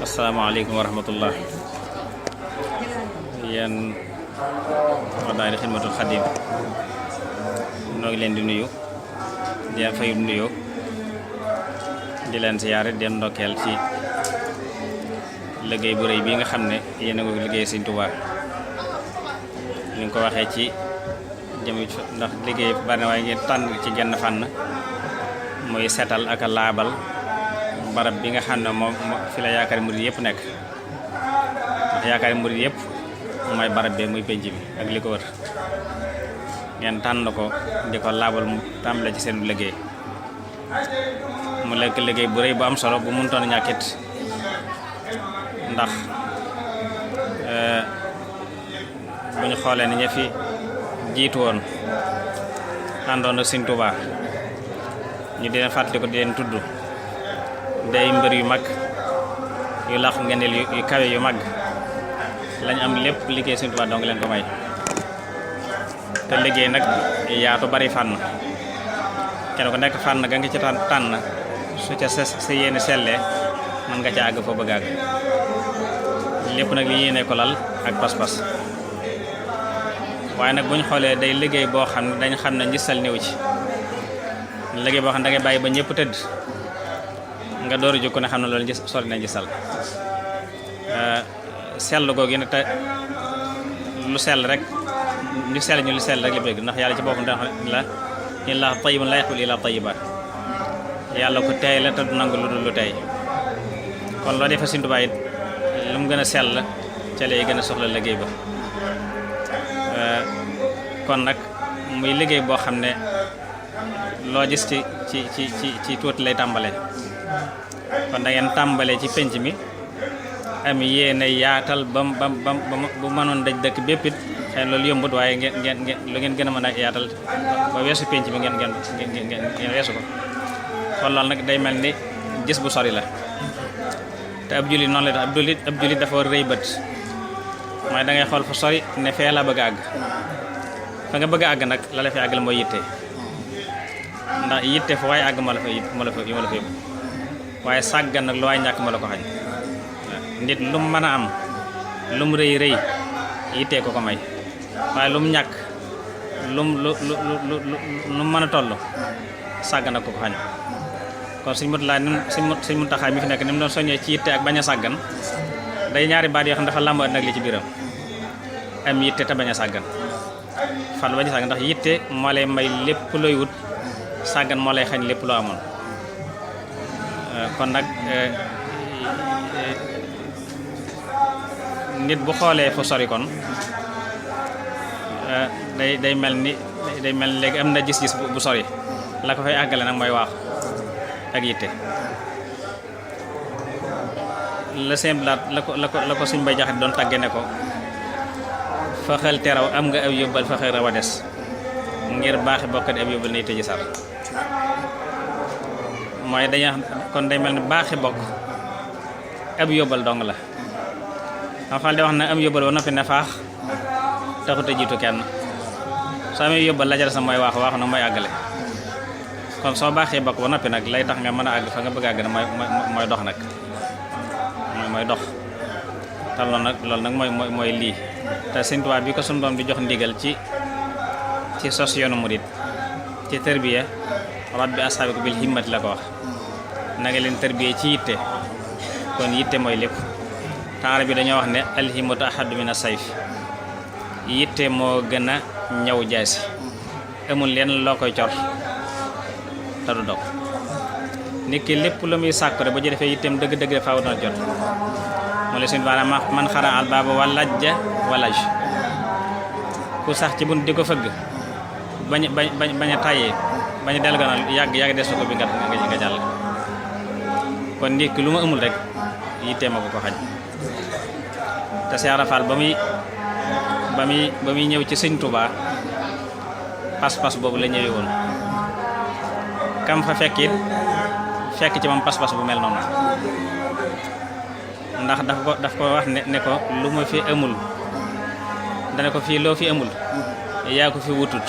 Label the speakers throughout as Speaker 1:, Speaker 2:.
Speaker 1: asalaamaaleykum wa rahmatullah. Yéen waa daayira Xidmatul Xadim noo ngi leen di nuyu di leen fayut nuyoo di leen siyaare di leen ndokkeel ci liggéey bu rëy bii nga xam ne yéen a ngi liggéey Sëñ Tuubaa ni nga ko waxee ci jëm ndax liggéey bari na waaye ngeen tànn ci genn fànn muy setal ak a laabal barab bi nga xam ne moom fi la yaakaari murid yëpp nekk ndax yaakaari murid yëpp mooy barab bi muy penc bi ak li ko wër ngeen tànn ko di ko laabal mu tàmbale ci seen liggéey mu lekk liggéey bu rëy bu am solo bu mënutoon a ñàkkit ndax bu ñu xoolee ni ña fi jiitu woon àndoon ak Sëñ Tuubaa ñu di leen fàttali ko di leen tudd day mbër yu mag yu làqu ngeneel yu kawe yu mag lañ am lépp liggéey Sëñ Tuubaa dong leen ko may te liggéey nag yaatu bari fànn kenn ku nekk fànn ga nga ci tànn su ca sa yéene sellee mën nga ca àgg foo bëgg àgg lépp nag li yéene ko lal ak pas-pas waaye nag bu ñu xoolee day liggéey boo xam ne dañ xam ne njistal néew ci liggéey boo xam ne da ngay bàyyi ba ñëpp tëdd nga door a jóg ko ne xam ne loolu sori na njistal sell googu nag te lu sell rek ñu sell ñu lu sell rek li bëgg ndax yàlla ci boppam da la illa tayyibun la yaqbal illa tayyiba yàlla ko teey la te du nangu lu dul lu teey kon loo defee Sëñ Tuubaa it lu mu gën a sell ca lay gën a soxla liggéey ba kon nag muy liggéey boo xam ne loo gis ci tuuti lay tàmbalee kon da ngeen tàmbalee ci penc mi am yéene yaatal bu mënoon daj dëkk bépp it xëy loolu yombut waaye ngeen lu ngeen gën a mën a yaatal ba weesu penc mi ngeen weesu ko kon loolu nag day mel ni gis bu sori la te ab jullit noonu la tax ab jullit dafa war rëy bët mooy da ngay xool fa sori ne fee la bëgg a àgg fa nga bëgg a àgg nag la la fi àggal mooy yitte ndax yitte fa waaye àgg ma la fa yóbbu waaye sàggan nag lu waay ñàkk ma la ko xañ nit lu mu mën a am lu mu rëy rëy yittee ko ko may waaye lu mu ñàkk lu mu mën a toll sàggan ak ko ko xañ kon Sëñ Muntaxaa mi fi nekk ni mu doon soññee ci yitte ak bañ a sàggan day ñaari baat yoo xam ne dafa làmb nag li ci biiram am yitte te bañ a sàggan fan bañ a sàggan ndax yitte moo lay may lépp looy wut sàggan moo lay xañ lépp loo amoon kon nag nit bu xoolee fu sori kon day mel ni léegi am na gis-gis bu sori la ko fay àggale nag mooy waaxu ak yitte la semblaat la ko suñ bay jaxat doon tàgge ne ko fa xel teraw am nga ab yóbbal fa xel raw a des ngir baaxi bokkat ab yóbbal nay tëji sar mooy dañu kon day mel ni baaxi bokk ab yóbbal dong la xam fal di wax na am yóbbal ba noppi ne faax taxut a jiitu kenn soo amee yóbbal la jara sa mooy waaxu nag mooy àggale kon soo baaxee bokk ba noppi nag lay tax nga mën a àgg fa nga bëgg a àgg na mooy dox nag mooy dox te loolu nag mooy lii te Sëñ Tuubaa bi ko suñu doom di jox ndigal ci sos yoonu murid ci tërbiya rabbi ashaabaka bil himmati la ko wax na nga leen tërbiya ci yitte kon yitte mooy lépp taara bi dañoo wax ne alhimmatu ahaddu mina sayf yitte moo gën a ñaw jaasi amul leen loo koy cor te du dog nit ki lépp lu muy sàkku rek ba ji defee yitteem dëgg-dëgg faaw na jot mu la suñu baanaam man xara al baaba walajja walaj ku sax ci bunt di ko fëgg bañ a tàyyee bañ a dellu gannaaw yàgg des na ko bi nga jàll kon nit ki lu ma amul rek yitteem a ko xañ te Seex Ibra Faal ba muy ñëw ci Sëñ Tuubaa pas-pas boobu la ñëwee woon kam fa fekk ci moom pas-pas bu mel noonu ndax daf ko wax ne ko lu ma fi amul dana ko fii loo fi amul yaa ko fi wutut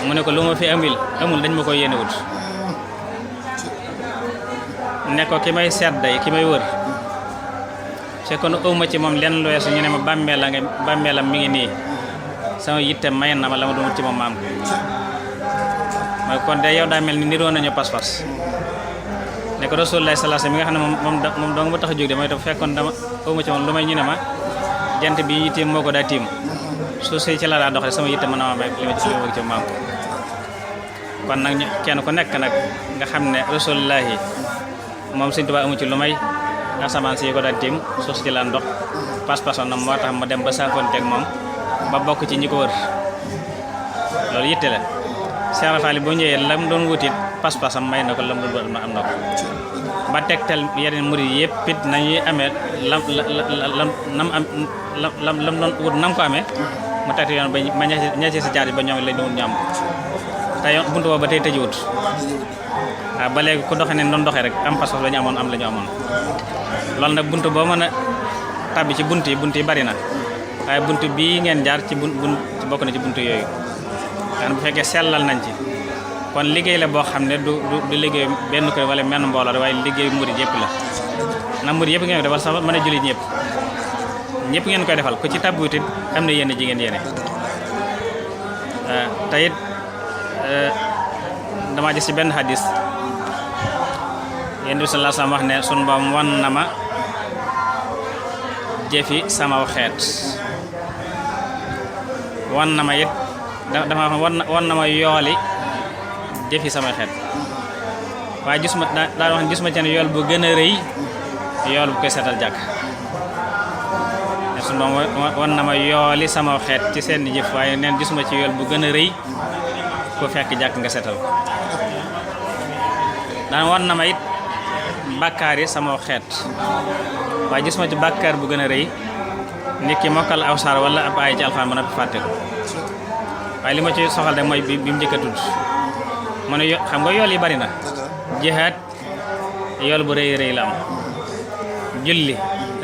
Speaker 1: mu ne ko lu ma fi amul dañ ma ko yéene wut ne ko ki may seet day ki may wër fekkoon ëwma ci moom lenn lu weesu ñu ne ma bàmmeelam mi ngi nii sama yitte may na ma la ma doon ci moom maam mooy kon de yow daa mel ni niroo nañu pas-pas ne ko Rasulullah sallallahu alayhi wasallam mi nga xam ne moom dong ma tax a jóg de mooy tam fekkoon dama ëwma ci moom lu may ñu ne ma jant bi ñu tiim moo ko daa tiim su si ci la daa doxee sama yitte mën na ma may li ma ci ci maam kon nag kenn ku nekk nag nga xam ne Rasulullah moom Sëñ Tuubaa amu ci lu may asamaan si ko daan tiim suuf si ci laan dox pas-pasoon na moo tax mu dem ba saafonteeg moom ba bokk ci ñi ko wër loolu yitte la Cheikh Rafal bu ñëwee lam doon wutit pas-pasam may na ko lam doon am na ko ba tegtal yeneen murid yëpp it nañuy amee lam doon wut nam ko amee mu tegtal yoon ba ña ci si jaar ba ñoom lañ doon ñu am te yoon buntu boobu ba tey tëjuwut waaw ba léegi ku doxee ne doon doxee rek am pas-pas la ñu amoon am la ñu amoon loolu nag buntu boo mën a tabbi ci bunt yi bari na waaye bunt bii ngeen jaar ci bokk na ci bunt yooyu xanaa bu fekkee sellal nañ ci kon liggéey la boo xam ne du liggéey benn kër wala menn mbooloo rek waaye liggéey murid yëpp la na murid yëpp ngeen defal sax mën a jullit ñëpp ngeen koy defal ku ci tabbuwut it am na yéene ji ngeen yéene te it dama gis ci benn hadis Yonent bi sallallahu alayhi wasallam wax ne sunu Boroom wan na ma jëfi sama xeet wan na ma it dama wan na ma yooli jëfi sama xeet waaye gis ma daa wax gis ma ci ne yool bu gën a rëy yool bu koy seetal jàkk ne sunu Boroom wan na ma yooli sama xeet ci seen jëf waaye neen gis ma ci yool bu gën a rëy ku fekk jàkk nga seetal daan wan na ma it bàkkaar yi sama xeet waaye gis ma ci bàkkaar bu gën a rëy nit ki mokkal aw saar wala ab aay ci alxuraan ba noppi fàtte ko waaye li ma ci soxal rek mooy bi mu njëkk a tudd mu ne xam nga yool yi bari na jihaad yool bu rëy rëy la am julli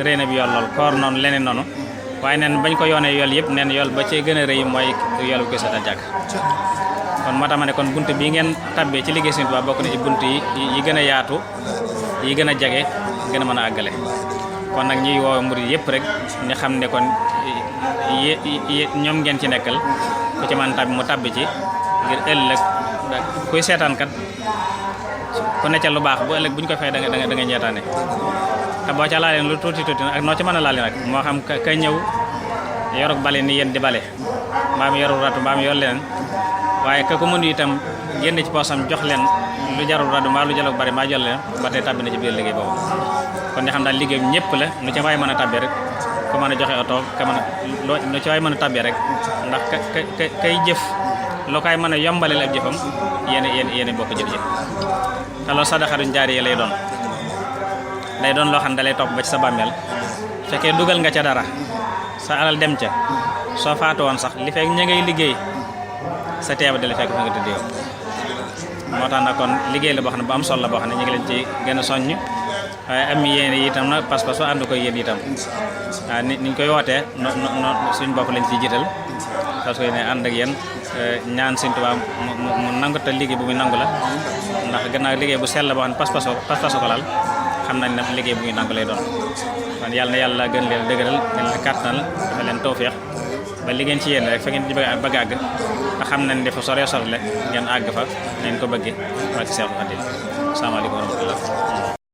Speaker 1: rëy na bi yool lool koor noonu leneen noonu waaye neen bañ ko yoonee yool yëpp neen yool ba ci gën a rëy mooy yool bu koy seetal jàkk kon moo tax ma ne kon bunt bii ngeen tabbee ci liggéey Sëñ Tuubaa bokk na ci bunt yi gën a yaatu yi gën a jage gën a mën a àggale kon nag ñuy woo murid yëpp rek ñu xam ne kon ñoom ngeen ci nekkal ku ci man tabbi mu tabbi ci ngir ëllëg kuy seetaan kat ku ne ca lu baax bu ëllëg bu ñu ko fay da nga ñeetaane te boo ca laaleen lu tuuti ak noo ci mën a laale nag moo xam ka ñëw yorug bale ni yéen di bale mbaa mi yorul ratu mbaa mi yor leneen waaye ka ko mënu itam génn ci poosam jox leen lu jarul radu mbaa lu jarul bari mbaa jol leen ba tey tabbi na ci biir liggéey boobu kon ñu xam daal liggéey bi ñëpp la nu ci waay mën a tabbee rek ku mën a joxe oto ka mën a nu ci waay mën a tabbee rek ndax kay jëf loo koy mën a yombaleel ak jëfam yéen bokk jëf-jëf te loolu sadaxaduñ jaari lay doon day doon loo xam ne da lay topp ba ci sa bàmmeel fekkee dugal nga ca dara sa alal dem ca soo faatu woon sax li fekk ña ngay liggéey sa teeba dala fekk fa nga tëdd yow moo tax na kon liggéey la boo xam ne bu am solo la boo xam ne ñu ngi leen ci gën a soññ waaye am yéene itam nag pas-pas ànd ko yéen itam waaw niñ koy wootee suñ bopp lañ ciy jiital parce que ne ànd ak yéen ñaan Sëñ Tuubaa mu nangu te liggéey bu muy nangu la ndax gannaaw liggéey bu sell la boo xam ne pas-pas ko laal xam nañ ne liggéey bu muy nangu lay doon kon yàlla na yàlla gën leen dëgëral gën leen kàttanal dafa leen tawfeex ba li ngeen ci yéen rek fa ngeen ci bëgg àgg te xam nañ ne fa sore le ngeen àgg fa ngeen ko bëggee ak Seexul Xadiim. Asalaamaaleykum wa rahmatullah.